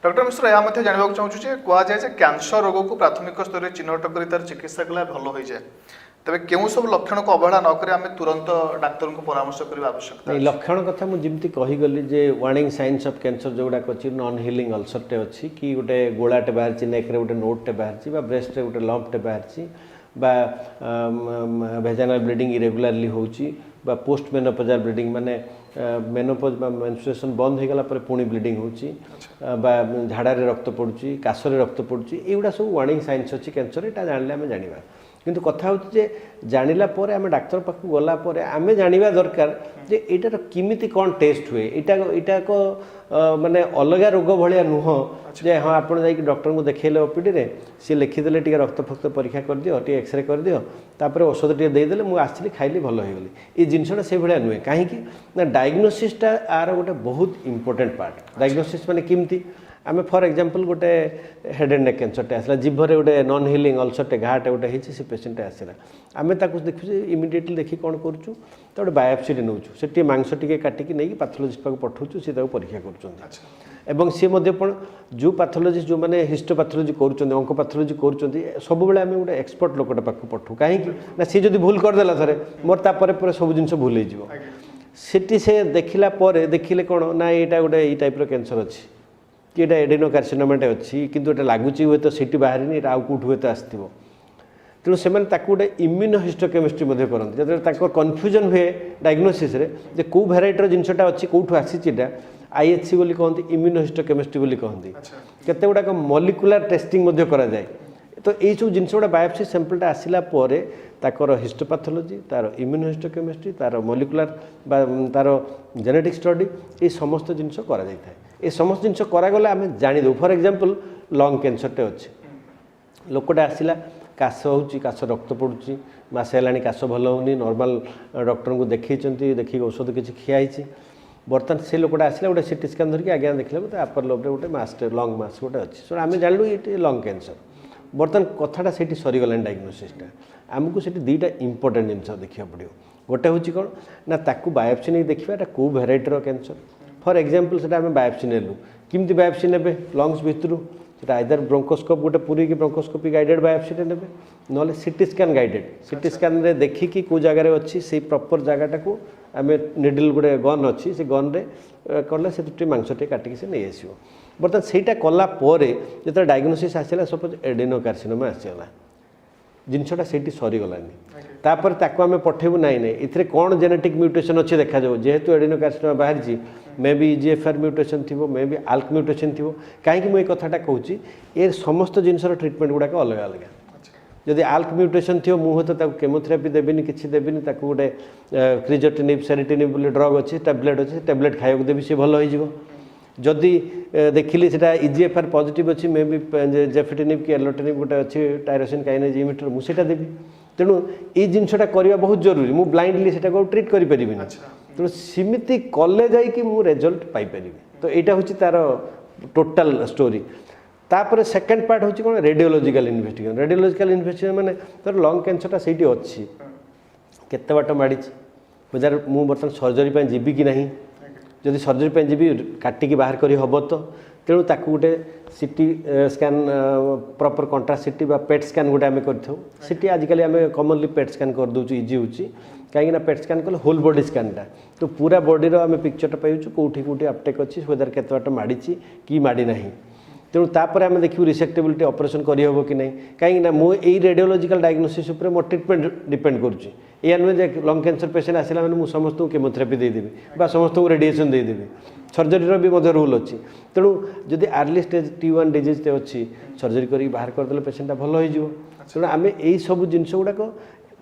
Doctor Mishra, ଏହା ମଧ୍ୟ ଜାଣିବାକୁ ଚାହୁଁଛୁ ଯେ କୁହାଯାଏ ଯେ କ୍ୟାନ୍ସର ରୋଗକୁ ପ୍ରାଥମିକ ସ୍ତରରେ ଚିହ୍ନଟ କରି ତାର ଚିକିତ୍ସା କଲେ ଭଲ ହୋଇଯାଏ। ତେବେ କେଉଁ ସବୁ ଲକ୍ଷଣକୁ ଅବହେଳା ନ କରି ଆମେ ତୁରନ୍ତ ଡାକ୍ତରଙ୍କୁ ପରାମର୍ଶ କରିବା ଆବଶ୍ୟକତା? ନାଇଁ, ଲକ୍ଷଣ କଥା ମୁଁ ଯେମିତି କହିଗଲି ଯେ ୱାର୍ଣ୍ଣିଂ ସାଇନ୍ସ ଅଫ୍ କ୍ୟାନ୍ସର ଯେଉଁଗୁଡ଼ାକ ଅଛି, ନନ୍ ହିଲିଂ ଅଲସରଟେ ଅଛି କି ଗୋଟେ ଗୋଳାଟେ ବାହାରିଛି, ନେକ୍ରେ ଗୋଟେ ନୋଡ୍ଟେ ବାହାରିଛି ବା ବ୍ରେଷ୍ଟରେ ଗୋଟେ ଲମ୍ପଟେ ବାହାରିଛି ବା ଭେଜାନାଲ ବ୍ଲିଡ଼ିଂ ଇରେଗୁଲାରଲି ହେଉଛି ବା ପୋଷ୍ଟ ମେନୋପଜାଲ ବ୍ଲିଡ଼ିଂ, ମାନେ ମେନୋପଜ ବା ମେନଷ୍ଟ୍ରୁଏସନ୍ ବନ୍ଦ ହେଇଗଲା ପରେ ପୁଣି ବ୍ଲିଡ଼ିଂ ହେଉଛି ବା ଝାଡ଼ାରେ ରକ୍ତ ପଡ଼ୁଛି, କାଶରେ ରକ୍ତ ପଡ଼ୁଛି, ଏଇଗୁଡ଼ା ସବୁ ୱାର୍ଣ୍ଣିଂ ସାଇନ୍ସ ଅଛି କ୍ୟାନ୍ସର। ଏଇଟା ଜାଣିଲେ ଆମେ ଜାଣିବା। କିନ୍ତୁ କଥା ହେଉଛି ଯେ ଜାଣିଲା ପରେ ଆମେ ଡାକ୍ତର ପାଖକୁ ଗଲା ପରେ ଆମେ ଜାଣିବା ଦରକାର ଯେ ଏଇଟାର କେମିତି କ'ଣ ଟେଷ୍ଟ ହୁଏ। ଏଇଟା ଏକ ମାନେ ଅଲଗା ରୋଗ ଭଳିଆ ନୁହଁ ଯେ ହଁ, ଆପଣ ଯାଇକି ଡକ୍ଟରଙ୍କୁ ଦେଖେଇଲେ ଓପିଡ଼ିରେ, ସିଏ ଲେଖିଦେଲେ ଟିକେ ରକ୍ତ ଫକ୍ତ ପରୀକ୍ଷା କରିଦିଅ, ଟିକେ ଏକ୍ସରେ କରିଦିଅ, ତାପରେ ଔଷଧ ଟିକେ ଦେଇଦେଲେ, ମୁଁ ଆସିଲି, ଖାଇଲି, ଭଲ ହେଇଗଲି। ଏଇ ଜିନିଷଟା ସେଇଭଳିଆ ନୁହେଁ। କାହିଁକି ନା ଡାଇଗ୍ନୋସିସ୍ଟା ଆର ଗୋଟେ ବହୁତ ଇମ୍ପୋର୍ଟାଣ୍ଟ ପାର୍ଟ। ଡାଇଗ୍ନୋସିସ୍ ମାନେ କେମିତି ଆମେ ଫର୍ ଏକ୍ଜାମ୍ପଲ୍ ଗୋଟେ ହେଡ଼୍ ଆଣ୍ଡ ନେକ୍ କ୍ୟାନ୍ସରଟେ ଆସିଲା, ଜିଭରେ ଗୋଟେ ନନ୍ ହିଲିଂ ଅଲସରଟେ, ଘାଟେ ଗୋଟେ ହେଇଛି, ସେ ପେସେଣ୍ଟଟେ ଆସିଲା। ଆମେ ତାକୁ ଦେଖୁଛୁ, ଇମିଡ଼ିଏଟଲି ଦେଖି କ'ଣ କରୁଛୁ ତ ଗୋଟେ ବାୟୋପ୍ସିଟେ ନେଉଛୁ। ସେ ଟିକେ ମାଂସ ଟିକେ କାଟିକି ନେଇକି ପାଥୋଲୋଜିଷ୍ଟ ପାଖକୁ ପଠାଉଛୁ, ସେ ତାକୁ ପରୀକ୍ଷା କରୁଛନ୍ତି। ଏବଂ ସିଏ ମଧ୍ୟ କ'ଣ ଯେଉଁ ପାଥୋଲୋଜିଷ୍ଟ, ଯେଉଁମାନେ ହିଷ୍ଟୋପାଥୋଲୋଜି କରୁଛନ୍ତି, ଅଙ୍କୋପାଥୋଲୋଜି କରୁଛନ୍ତି, ସବୁବେଳେ ଆମେ ଗୋଟେ ଏକ୍ସପର୍ଟ ଲୋକଟା ପାଖକୁ ପଠାଉ। କାହିଁକି ନା ସିଏ ଯଦି ଭୁଲ କରିଦେଲା ଥରେ, ମୋର ତାପରେ ପରେ ସବୁ ଜିନିଷ ଭୁଲ ହେଇଯିବ। ସେଠି ସେ ଦେଖିଲା ପରେ ଦେଖିଲେ କ'ଣ ନା ଏଇଟା ଗୋଟେ ଏଇ ଟାଇପ୍ର କ୍ୟାନ୍ସର ଅଛି କି ଏଇଟା ଏଡେନୋ କାର୍ସିନୋମାଟେ ଅଛି, କିନ୍ତୁ ଏଇଟା ଲାଗୁଛି ହୁଏତ ସେଠି ବାହାରିନି, ଏଇଟା ଆଉ କେଉଁଠୁ ହୁଏତ ଆସିଥିବ। ତେଣୁ ସେମାନେ ତାକୁ ଗୋଟେ ଇମ୍ୟୁନୋ ହିଷ୍ଟୋକେମିଷ୍ଟ୍ରି ମଧ୍ୟ କରନ୍ତି। ଯେତେବେଳେ ତାଙ୍କର କନଫ୍ୟୁଜନ୍ ହୁଏ ଡାଇଗ୍ନୋସିସ୍ରେ ଯେ କେଉଁ ଭେରାଇଟିର ଜିନିଷଟା ଅଛି, କେଉଁଠୁ ଆସିଛି, ଏଇଟା ଆଇଏଚସି ବୋଲି କହନ୍ତି, ଇମ୍ୟୁନୋ ହିଷ୍ଟୋକେମିଷ୍ଟ୍ରି ବୋଲି କହନ୍ତି। କେତେ ଗୁଡ଼ାକ ମଲିକୁଲାର ଟେଷ୍ଟିଂ ମଧ୍ୟ କରାଯାଏ। ତ ଏଇସବୁ ଜିନିଷ ଗୁଡ଼ା ବାୟୋପ୍ସି ସାମ୍ପଲ୍ଟା ଆସିଲା ପରେ ତାଙ୍କର ହିଷ୍ଟୋପାଥୋଲୋଜି, ତାର ଇମ୍ୟୁନୋ ହିଷ୍ଟୋକେମିଷ୍ଟ୍ରି, ତାର ମଲିକୁଲାର ବା ତାର ଜେନେଟିକ୍ ଷ୍ଟଡି, ଏଇ ସମସ୍ତ ଜିନିଷ କରାଯାଇଥାଏ। ଏ ସମସ୍ତ ଜିନିଷ କରାଗଲେ ଆମେ ଜାଣିଦେବୁ। ଫର୍ ଏକ୍ଜାମ୍ପଲ୍, ଲଙ୍ଗ କ୍ୟାନ୍ସରଟେ ଅଛି, ଲୋକଟା ଆସିଲା, କାଶ ହେଉଛି, କାଶ ରକ୍ତ ପଡ଼ୁଛି, ମାସେ ହେଲାଣି କାଶ ଭଲ ହେଉନି, ନର୍ମାଲ ଡକ୍ଟରଙ୍କୁ ଦେଖେଇଛନ୍ତି, ଦେଖିକି ଔଷଧ କିଛି ଖିଆ ହେଇଛି। ବର୍ତ୍ତମାନ ସେ ଲୋକଟା ଆସିଲା ଗୋଟେ ସିଟି ସ୍କାନ୍ ଧରିକି। ଆଜ୍ଞା, ଦେଖିଲା ଗୋଟେ ଆପର ଲୋବରେ ଗୋଟେ ମାସଟେ, ଲଙ୍ଗ ମାସ୍ ଗୋଟେ ଅଛି। ସୋ ଆମେ ଜାଣିଲୁ ଏଇଠି ଲଙ୍ଗ କ୍ୟାନ୍ସର। ବର୍ତ୍ତମାନ କଥାଟା ସେଇଠି ସରିଗଲାଣି ଡାଇଗ୍ନୋସିସ୍ଟା। ଆମକୁ ସେଠି ଦୁଇଟା ଇମ୍ପୋର୍ଟାଣ୍ଟ ଜିନିଷ ଦେଖିବାକୁ ପଡ଼ିବ। ଗୋଟେ ହେଉଛି କ'ଣ ନା ତାକୁ ବାୟୋପ୍ସି ନେଇକି ଦେଖିବା ଏଇଟା କେଉଁ ଭେରାଇଟିର କ୍ୟାନ୍ସର। ଫର୍ ଏକ୍ଜାମ୍ପଲ୍, ସେଟା ଆମେ ବାୟୋପ୍ସି ନେଲୁ। କେମିତି ବାୟୋପ୍ସି ନେବେ ଲଙ୍ଗସ୍ ଭିତରୁ? ସେଟା ଆଇଦର ବ୍ରୋଙ୍କୋସ୍କୋପ୍ ଗୋଟେ ପୁରେଇକି ବ୍ରୋଙ୍କୋସ୍କୋପି ଗାଇଡେଡ଼ ବାୟୋପ୍ସିଟା ନେବେ, ନହେଲେ ସିଟି ସ୍କାନ୍ ଗାଇଡେଡ଼। ସିଟି ସ୍କାନ୍ରେ ଦେଖିକି କେଉଁ ଜାଗାରେ ଅଛି, ସେଇ ପ୍ରପର୍ ଜାଗାଟାକୁ ଆମେ ନିଡିଲ୍, ଗୋଟେ ଗନ୍ ଅଛି, ସେ ଗନ୍ରେ କଲେ ସେଥିରୁ ଟିକେ ମାଂସ ଟିକେ କାଟିକି ସେ ନେଇଆସିବ। ବର୍ତ୍ତମାନ ସେଇଟା କଲା ପରେ ଯେତେବେଳେ ଡାଇଗ୍ନୋସିସ୍ ଆସିଲା, ସପୋଜ୍ ଏଡେନୋ କାର୍ସିନୋମା ଆସିଗଲା, ଜିନିଷଟା ସେଇଠି ସରିଗଲାନି। ତାପରେ ତାକୁ ଆମେ ପଠେଇବୁ, ନାଇଁ ନାଇଁ, ଏଥିରେ କ'ଣ ଜେନେଟିକ୍ ମ୍ୟୁଟେସନ୍ ଅଛି ଦେଖାଯାଉ। ଯେହେତୁ ଏଡେନୋ କାର୍ସିନୋମା ବାହାରିଛି, ମେ ବି ଇଜିଏଫ୍ଆର୍ ମ୍ୟୁଟେସନ୍ ଥିବ, ମେ ବି ଆଲ୍କ ମ୍ୟୁଟେସନ୍ ଥିବ। କାହିଁକି ମୁଁ ଏ କଥାଟା କହୁଛି? ଏ ସମସ୍ତ ଜିନିଷର ଟ୍ରିଟମେଣ୍ଟ ଗୁଡ଼ାକ ଅଲଗା ଅଲଗା। ଯଦି ଆଲ୍କ ମ୍ୟୁଟେସନ୍ ଥିବ, ମୁଁ ହୁଏତ ତାକୁ କେମୋଥେରାପି ଦେବିନି, କିଛି ଦେବିନି। ତାକୁ ଗୋଟେ କ୍ରିଜୋଟିନିବ୍, ସେରିଟିନିବ୍ ବୋଲି ଡ୍ରଗ୍ ଅଛି, ଟ୍ୟାବଲେଟ୍ ଅଛି, ଟ୍ୟାବଲେଟ୍ ଖାଇବାକୁ ଦେବି, ସେ ଭଲ ହେଇଯିବ। ଯଦି ଦେଖିଲି ସେଟା ଇଜିଏଫ୍ଆର୍ ପଜିଟିଭ୍ ଅଛି, ମେ ବି ଜେଫିଟିନିବ୍ କି ଏର୍ଲୋଟିନିବ୍ ଗୋଟେ ଅଛି ଟାଇରୋସିନ୍ କାଇନେଜ୍ ଇନହିବିଟର, ମୁଁ ସେଇଟା ଦେବି। ତେଣୁ ଏଇ ଜିନିଷଟା କରିବା ବହୁତ ଜରୁରୀ। ମୁଁ ବ୍ଲାଇଣ୍ଡଲି ସେଟାକୁ ଆଉ ଟ୍ରିଟ୍ କରିପାରିବିନି। ତେଣୁ ସେମିତି କଲେ ଯାଇକି ମୁଁ ରେଜଲ୍ଟ ପାଇପାରିବି। ତ ଏଇଟା ହେଉଛି ତାର ଟୋଟାଲ ଷ୍ଟୋରି। ତାପରେ ସେକେଣ୍ଡ ପାର୍ଟ ହେଉଛି କ'ଣ? ରେଡ଼ିଓଲୋଜିକାଲ ଇନଭେଷ୍ଟିଗେସନ୍। ରେଡ଼ିଓଲୋଜିକାଲ ଇନଭେଷ୍ଟିଗେସନ୍ ମାନେ ଧର ଲଙ୍ଗ କ୍ୟାନ୍ସରଟା ସେଇଠି ଅଛି, କେତେ ବାଟ ମାଡ଼ିଛି ବଜାର, ମୁଁ ବର୍ତ୍ତମାନ ସର୍ଜରୀ ପାଇଁ ଯିବି କି ନାହିଁ? ଯଦି ସର୍ଜରୀ ପାଇଁ ଯିବି, କାଟିକି ବାହାର କରି ହେବ ତ? ତେଣୁ ତାକୁ ଗୋଟେ CT scan, proper contrast CT ବା ପେଟ୍ ସ୍କାନ୍ ଗୋଟେ ଆମେ କରିଥାଉ। ସିଟି ଆଜିକାଲି ଆମେ କମନଲି ପେଟ୍ ସ୍କାନ୍ କରିଦେଉଛୁ, ଇଜି ହେଉଛି। କାହିଁକିନା ପେଟ୍ ସ୍କାନ୍ କଲେ ହୋଲ୍ ବଡି ସ୍କାନ୍ଟା ତ ପୁରା ବଡ଼ିର ଆମେ ପିକ୍ଚରଟା ପାଉଛୁ, କେଉଁଠି କେଉଁଠି ଅପଟେକ୍ ଅଛି, ହ୍ୱେଦର କେତେ ବାଟ ମାଡ଼ିଛି କି ମାଡ଼ି ନାହିଁ। ତେଣୁ ତାପରେ ଆମେ ଦେଖିବୁ ରିସେକ୍ଟେବିଲିଟି, ଅପରେସନ୍ କରିହେବ କି ନାହିଁ। କାହିଁକିନା ମୁଁ ଏଇ ରେଡ଼ିଓଲୋଜିକାଲ ଡାଇଗ୍ନୋସିସ୍ ଉପରେ ମୋ ଟ୍ରିଟମେଣ୍ଟ ଡିପେଣ୍ଡ କରୁଛି। ଏଇଆ ନୁହେଁ ଯେ ଲଙ୍ଗ କ୍ୟାନ୍ସର ପେସେଣ୍ଟ ଆସିଲା ମାନେ ମୁଁ ସମସ୍ତଙ୍କୁ କେମୋଥେରାପି ଦେଇଦେବି ବା ସମସ୍ତଙ୍କୁ ରେଡ଼ିଏସନ୍ ଦେଇଦେବି। ସର୍ଜରୀର ବି ମଧ୍ୟ ରୋଲ୍ ଅଛି। ତେଣୁ ଯଦି ଆର୍ଲି ଷ୍ଟେଜ୍ T1 ଡିଜିଜ୍ଟେ ଅଛି, ସର୍ଜରୀ କରିକି ବାହାର କରିଦେଲେ ପେସେଣ୍ଟଟା ଭଲ ହେଇଯିବ। ତେଣୁ ଆମେ ଏଇ ସବୁ ଜିନିଷ ଗୁଡ଼ାକ,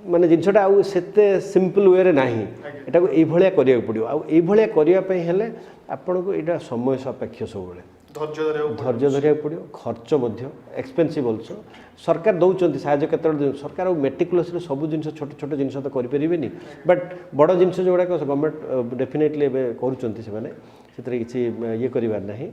ମାନେ ଜିନିଷଟା ଆଉ ସେତେ ସିମ୍ପଲ୍ ୱେରେ ନାହିଁ। ଏଟାକୁ ଏଇଭଳିଆ କରିବାକୁ ପଡ଼ିବ। ଆଉ ଏଇଭଳିଆ କରିବା ପାଇଁ ହେଲେ ଆପଣଙ୍କୁ ଏଇଟା ସମୟ ସାପେକ୍ଷ, ସବୁବେଳେ ଧୈର୍ଯ୍ୟ ଧରିବାକୁ ପଡ଼ିବ। ଧୈର୍ଯ୍ୟ ଧରିବାକୁ ପଡ଼ିବ। ଖର୍ଚ୍ଚ ମଧ୍ୟ, ଏକ୍ସପେନ୍ସିଭ୍ ଅଲସୋ। ସରକାର ଦେଉଛନ୍ତି ସାହାଯ୍ୟ କେତେବେଳେ। ସରକାର ଆଉ ମେଟିକୁଲସରେ ସବୁ ଜିନିଷ, ଛୋଟ ଛୋଟ ଜିନିଷ ତ କରିପାରିବେନି, ବଟ୍ ବଡ଼ ଜିନିଷ ଯେଉଁଗୁଡ଼ାକ ଗଭର୍ଣ୍ଣମେଣ୍ଟ ଡେଫିନେଟଲି ଏବେ କରୁଛନ୍ତି ସେମାନେ, ସେଥିରେ କିଛି ଇଏ କରିବାର ନାହିଁ।